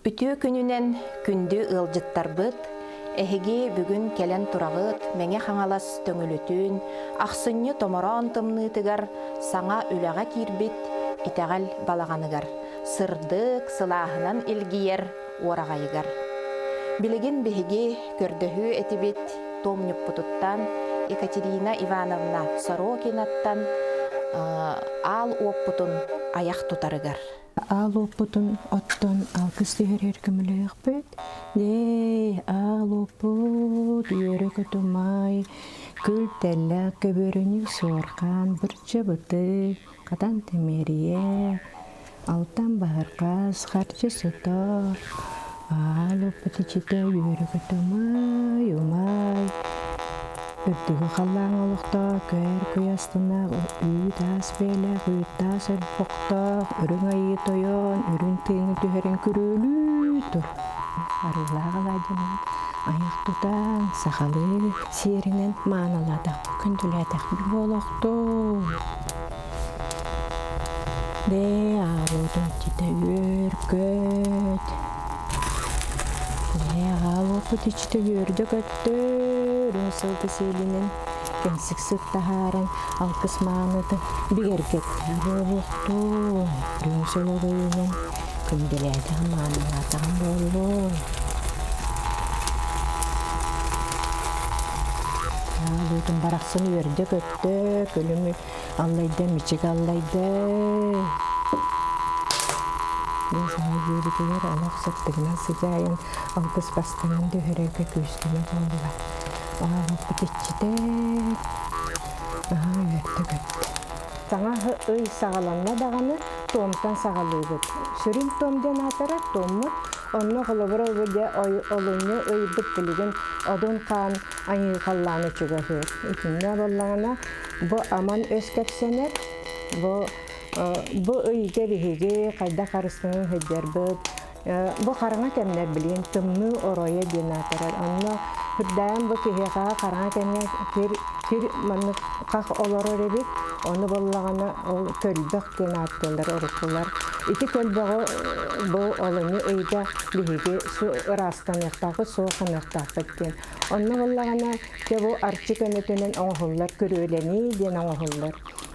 Үтүө күнүнэн күндү ыалдьыттарбыт, эһиги бүгүн кэлэн тураҕыт Мэҥэ Хаҥалас Төҥүлүтүн ахсынньы томороон тымныытыгар саҥа үлэҕэ киирбит Итэҕэл балаҕаныгар сырдык, сылааһынан илгийэр уораҕайыгар. Билигин биһиги көрдөһүү этибит туомньуппутуттан Екатерина Ивановна Сорокинаттан аал уоппутун айах тутарыгар. Аал уоппутун оттон алгыс түһэрэр көмөлөөхпүт. Дэй, аал уоппут үөрэ-көтө умай, күл тэллэх көбүөрүнүү суорҕан, бырча бытык, хатан тэмиэрийэ, алтан баһырҕас, харчы сото, аал уоппут иччитэ үөрэ-көтө умай, умай. Үрдүгү халлааҥҥа олохтоох көөр куйастынаах үүт-аас бэйэлээх үүт-таас олбохтоох үрүҥ айыы тойон үрүҥ тыыҥы түһэрин күрүөлүү тур. Арыылаах алаадьынан айах тутан сахалыы сиэринэн маанылаатах күндүлээтэхпит буолуохтун. Дээ ааруутун иччитэ үөр-көт. Ээ аалуоппут иччитэ үөрдэ-көттө, үрүҥ сылгы сиэлинэн кэнсик сыт таһааран алгыс маанытын бигэргэттэ буолуохтун. Үрүҥ сөлөгөйүнэн күндүлээтэҕим маанылаатаҕым буоллун. Аалуутун барахсан үөрдэ-көттө, күлүмү Аллайда, мичик аллайда. Диэн саҥа дьиэбитигэр олох сырдыгынан сыдьаайан алгыс бастыҥын түһэрэргэ күүстэнэ буолла. Аалыппыт иччитэ аһаа үөрдэ көттө. Саҥа ый саҕаланна даҕаны туомтан саҕалыыбыт. Сүрүн туом диэн аатырар туоммут. Онно холобура дьэ олунньу ыйбыт билигин Одун хаан айыы халлааны чугаһыыр. Итиннэ буоллаҕына Бу аман өс кэпсэнэр. Бу бу ыйга биһиги хайдах харыстанан сылдьарбыт. Бу хараҥа кэмнэр билигин тымныы оройо диэн аатырар. Онно үрдээн бу киһиэхэ хараҥа кэмҥэ кир кир маннык хах олорор эбит. Ону буоллаҕына ол көлбөх диэн ааттыыллар уруккулар. Ити көлбөҕү бу олунньу ыйга биһиги ыраастаныахтаахпыт, суоханыахтаахпыт диэн. Онно буоллаҕына Дьэ бу арчы көмөтүнэн оҥоһуллар күрүөлэнии диэн оҥоһуллар.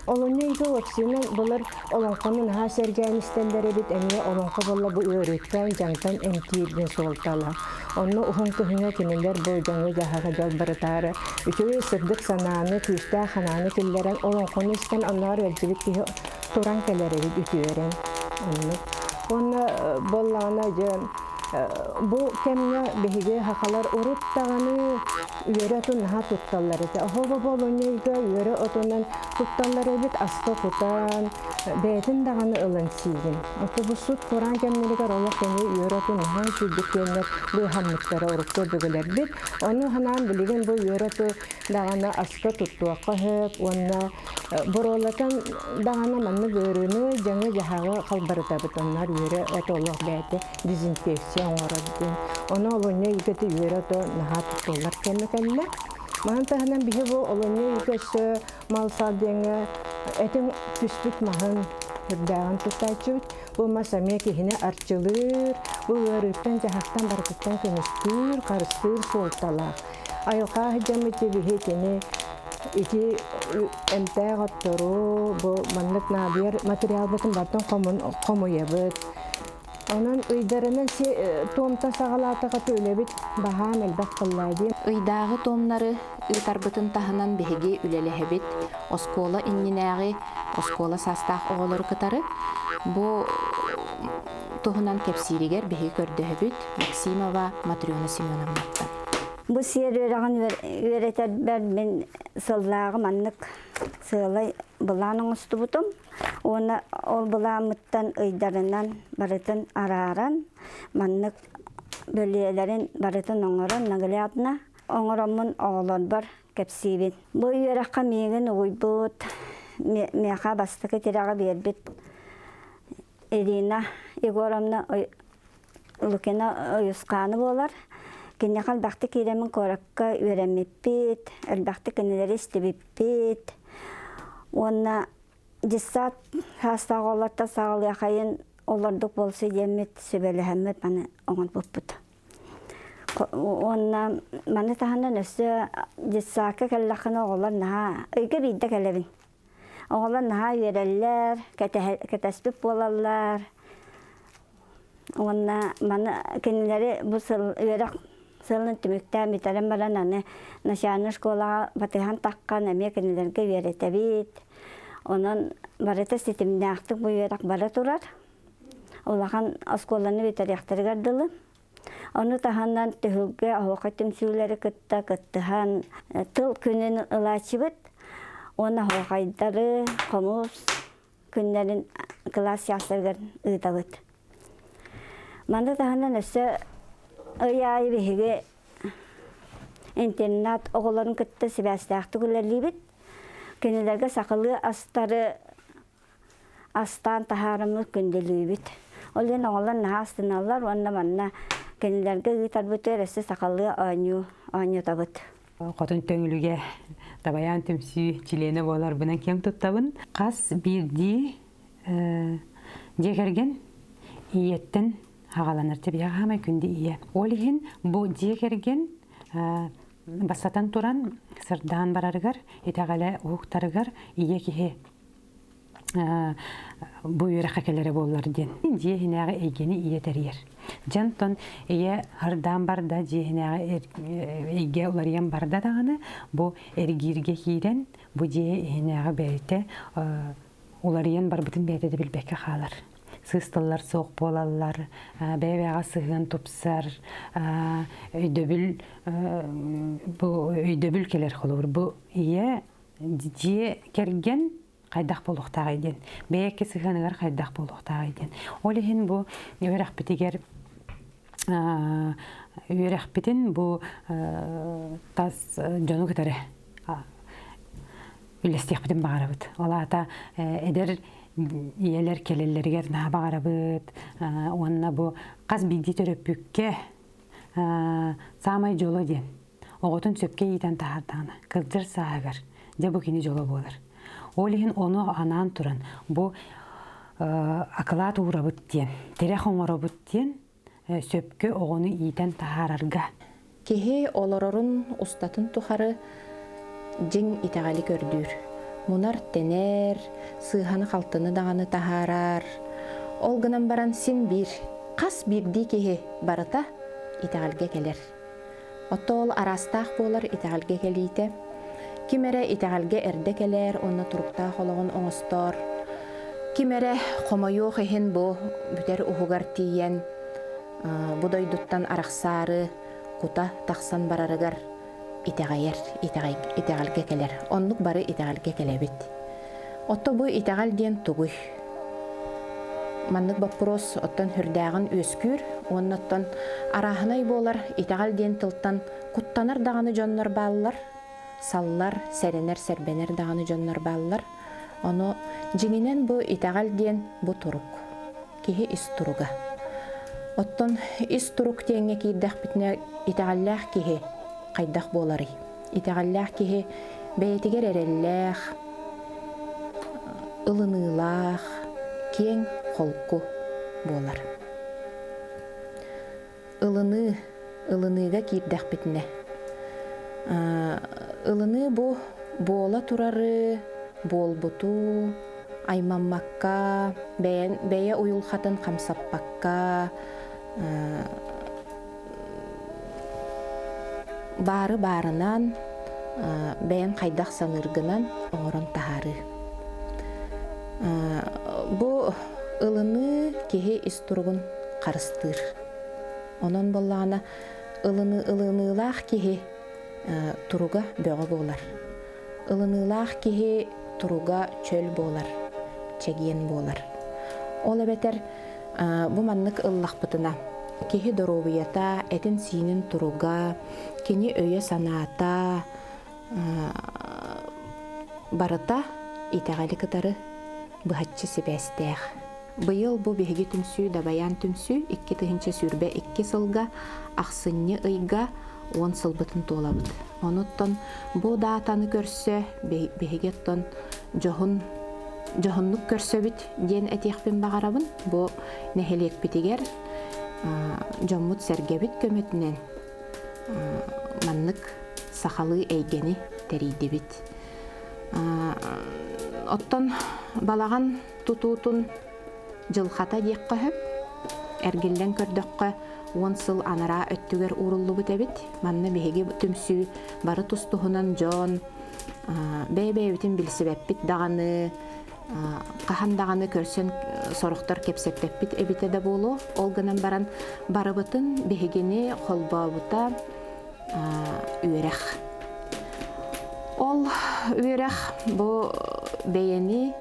Олунньу ыйга вакцина былыр олоҥхону наһаа сэргээн истэллэр эбит, эмиэ олоҥхо буолла бу ыарыыттан, дьаҥтан эмтиир диэн суолталаах. Онно уһун кыһыҥҥа кинилэр бу дьаҥы-дьаһаҕы дьалбарытаары үчүгэй сырдык санааны, күүстээх санааны киллэрэн олоҥхону истэн оннооҕор ыалдьыбыт киһи туран кэлэр эбит үтүөрэн. Оннук. Уонна буоллаҕына дьэ Бу кэмҥэ биһиги сахалар урут даҕаны үөрэ отун наһаа тутталлар этэ. Оһоҕо болонньойго үөрэ отунан тутталлар эбит, аска кутан, бэйэтин даҕаны ылан сиигин. Ото бу сут кураан кэмнэригэр олох кини үөрэ отун наһаа үчүгдүк диэннэр быыһаммыттара урукку өбүгэлэрбит. Ону санаан билигин бу үөрэ оту даҕаны аска туттуохха сөп уонна буруолатан даҕаны маннык ыарыыны, дьаҥы-дьаһаҕы халбарытабыт. Оннор үөрэ от олох бэйэтэ дезинфекция оҥорор диэн. Ону олунньу ыйга үөрэ ото наһаа туттуллар кэмэ кэллэ. Маны таһынан биһи бу олунньу ыйга өссө мал-сал диэҥҥэ этиҥ түспүт маһын үрдээҕин туттааччыбыт. Бу мас эмиэ киһини арчылыыр, бу ыарыыттан-дьаһахтан барытыттан көмүскүүр, харыстыыр суолталаах. Айылҕа сылдьаммыт биһи итини ити эмтээх оттору бу маннык наадыйар материалбытын барытын хомуйабыт. Онон ыйдарынан туомтан саҕалаатаха үлэбит баһаам элбэх кыллаа диэн. Ыйдааҕы туомнары ыытарбытын таһынан биһиги үлэлэһэбит оскуола иннинээҕи оскуола саастаах оҕолору кытары. Бу туһунан кэпсииригэр биһиги көрдөһөбүт Максимова Матрена Семеновнаттан. Бу сиэр үөрэҕин үөрэтэрбэр мин сыллааҕы маннык сыалай былаан оҥостубутум уонна ол былааммыттан ыйдарынан барытын арааран маннык бэлиэлэрин барытын оҥорон наглядно оҥороммун оҕолорбор кэпсиибин. Бу үөрэххэ миигин угуйбут, миэхэ бастакы тирэҕи биэрбит Ирина Егоровна Лукина Уйусхааны буолар. Киниэхэ элбэхтик киирэммин куоракка үөрэммиппит, элбэхтик кинилэри истибиппит. Уонна дьыссаат саастаах оҕолортон саҕалыахайын. Олордук буолсу диэммит сүбэлэһэммит маны оҥорбуппут. Уонна маны таһынан өссө детсадка кэллэххинэ оҕолор наһаа ыйга биирдэ кэлэбин. Оҕолор наһаа үөрэллэр, кэтэспит буолаллар. Уонна маны кинилэри бу сыл үөрэх сылын түмүктээн бүтэрэн баран аны начальнай школаҕа батыһан таххан эмиэ кинилэргэ үөрэтэбит. Онон барыта ситимнээхтик бу үөрэх бара турар. Улахан оскуоланы бүтэриэхтэригэр дылы. Ону таһынан түһүлгэ оһуохай түмсүүлэри кытта кыттыһан тыл күнүн ылааччыбыт уонна оһуохайдары, хомус күннэрин кылаас чаастарыгар ыытабыт. Маны таһынан өссө ый аайы биһиги интернат оҕолорун кытта сибээстээхтик үлэлиибит. Кинилэргэ сахалыы астары астаан таһаарыммыт күндүлүүбүт. Ол иһин оҕолор наһаа астыналлар уонна манна кинилэргэ ыытарбытыгар өссө сахалыы оонньуу оонньотобут. Хотун Төҥүлүгэ Дабайаан түмсүү чилиэнэ буоларбынан киэҥ туттабын. Хас биирдии дьиэ кэргэн ийэттэн аҕаланар тебиэҕэ хаамай күндү ийэ. Ол иһин бу дьиэ кэргэн бастатан туран сырдаан барарыгар, итэҕэлэ уһуктарыгар ийэ киһи бу үөрэххэ кэлэрэ буоллар диэн. Дьиэ иһинээҕи эйгэни ийэ тэрийэр. Дьонтон ийэ хардаан барда, дьиэ иһинээҕи эйгэ уларыйан барда даҕаны, бу эргииргэ киирэн, бу дьиэ иһинээҕи бэйэтэ уларыйан барбытын бэйэтэ да билбэккэ хаалар. Сыыс тыллар суох буолаллар, бэйэ-бэйэҕэ сыһыан тупсар, өйдөбүл бу өйдөбүл кэлэр холобур бу ийэ дьиэ кэргэн хайдах буолуохтааҕый диэн, бэйэкки сыһыаныгар хайдах буолуохтааҕый диэн. Ол иһин бу үөрэхпитигэр үөрэхпитин бу тас дьону кытары үллэстиэхпитин баҕарабыт. Ол аата эдэр ийэлэр кэлэллэригэр наһаа баҕарабыт уонна бу хас биирдии төрөппүккэ саамай дьоло диэн оҕотун сөпкө иитэн таһаардаҕына кырдьар сааһыгар дьэ бу кини дьоло буолар. Ол иһин ону анаан туран бу акылаат уурабыт диэн, тирэх оҥоробут диэн сөпкө оҕону иитэн таһаарарга. Киһи олорорун устатын тухары дьиҥ итэҕэли көрдүүр. Мунар-тэнэр, сыыһаны-халтыны даҕаны таһаарар. Ол гынан баран син биир, хас биирдии киһи барыта итэҕэлгэ кэлэр. Оттон ол араастаах буолар итэҕэлгэ кэлиитэ. Ким эрэ итэҕэлгэ эрдэ кэлээр уонна туруктаах олоҕун оҥостоор. Ким эрэ хомойуох иһин бу бүтэр уһугар тиийэн бу дойдуттан арахсаары кута тахсан барарыгар итэҕэйэр, итэҕэлгэ кэлэр. Оннук бары итэҕэлгэ кэлэбит. Отто бу итэҕэл диэн тугуй? Маннык боппуруос оттон сүрдээҕин үөскүүр уонна оттон арааһынай буолар итэҕэл диэн тылтан куттанар даҕаны дьоннор бааллар, саллар, сэрэнэр, сэрбэнэр даҕаны дьоннор бааллар. Ону дьиҥинэн бу итэҕэл диэн бу турук, киһи ис туруга. Оттон ис турук диэҥҥэ киирдэхпитинэ итэҕэллээх киһи хайдах буоларый? Итэҕэллээх киһи бэйэтигэр эрэллээх, ылыныылаах, киэҥ холку буолар. Ылыныы, ылыныыга киирдэхпитинэ, ылыныы бу буола турары, буолбуту, аймаммакка, бэйэ уйулҕатын хамсаппакка, баары баарынан, бэйэҥ хайдах саныыргынан оҥорон таһаарыы. Бу ылыныы киһи ис туругун харыстыыр. Онон буоллаҕына ылыныылаах киһи туруга бөҕө буолар. Ылыныылаах киһи туруга чөл буолар, чэгиэн буолар. Ол эбэтэр бу маннык ыллахпытына, киһи доруобуйата, этин-сиинин туруга, кини өйө-санаата барыта итэҕэли кытары быһаччы сибээстээх. Быйыл бу биһиги түмсүү Дабайаан түмсүү 2022 сылга ахсынньы ыйга 10 сылбытын туолабыт. Онуттан бу даатаны көрсө биһиги оттон дьоһун. дьоһуннук көрсөбүт диэн этиэхпин баҕарабын. Бу нэһилиэкпитигэр дьоммут-сэргэбит көмөтүнэн маннык сахалыы эйгэни тэрийдибит. Оттон балаҕан тутуутун дьылхата диэххэ сөп. Эргиллэн көрдөххө, 10 сыл анараа өттүгэр ууруллубут эбит. Манна биһиги түмсүү бары тус-туһунан дьон, бэйэ-бэйэбитин билсибэппит даҕаны, хаһан даҕаны көрсөн сорохтор кэпсэппэппит эбитэ да буолуо. Ол гынан баран барыбытын биһигини холбообута үөрэх. Ол үөрэх бу бэйэни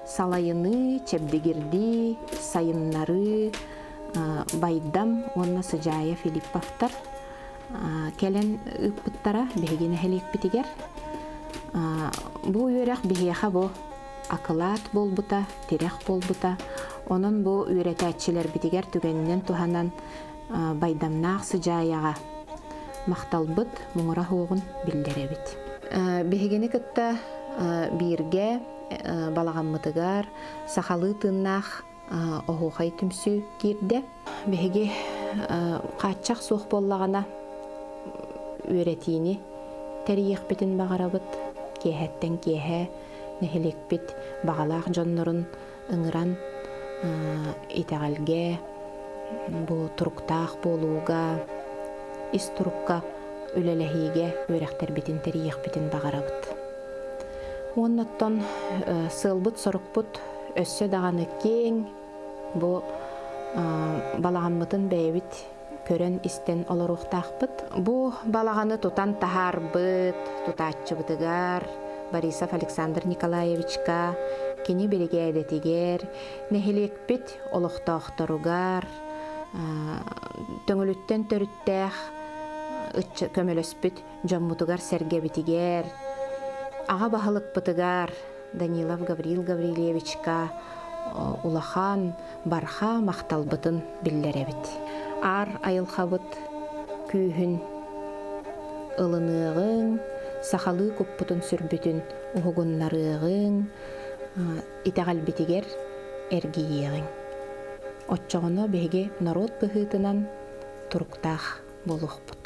салайыныы, чэбдигирдии, сайыннарыы Байдам уонна Сыдьаайа Филипповтар кэлэн ыыппыттара биһиги нэһилиэкпитигэр. Бу үөрэх биһиэхэ бу акылаат буолбута, тирэх буолбута. Онон бу үөрэтээччилэрбитигэр түгэнинэн туһанан Байдамнаах Сыдьаайаҕа махталбыт муҥура суоҕун биллэрэбит. Биһигини кытта бииргэ балаҕаммытыгар сахалыы тыыннаах оһуохай түмсүү киирдэ. Биһиги хааччах суох буоллаҕына үөрэтиини тэрийиэхпитин баҕарабыт. Киэһэттэн киэһэ нэһилиэкпит баҕалаах дьоннорун ыҥыран итэҕэлгэ, бу туруктаах буолууга, ис турукка үлэлэһиигэ үөрэхтэрбитин тэрийиэхпитин баҕарабыт. Уонна оттон сыалбыт-сорукпут өссө даҕаны киэҥ, бу балаҕаммытын бэйэбит көрөн-истэн олоруохтаахпыт. Бу балаҕаны тутан таһаарбыт тутааччыбытыгар Борисов Александр Николаевичка, кини биригээдэтигэр, нэһилиэкпит олохтоохторугар, Төҥүлүттэн төрүттээх көмөлөспүт дьоммутугар-сэргэбитигэр, аҕа баһылыкпытыгар Данилов Гаврил Гаврильевичка улахан барҕа махталбытын биллэрэбит. Аар айылҕабыт күүһүн ылыныаҕыҥ, сахалыы куппутун-сүрбүтүн уһугуннарыаҕыҥ, итэҕэлбитигэр эргийиэҕиҥ. Оччоҕуна биһиги норуот быһыытынан туруктаах буолуохпут.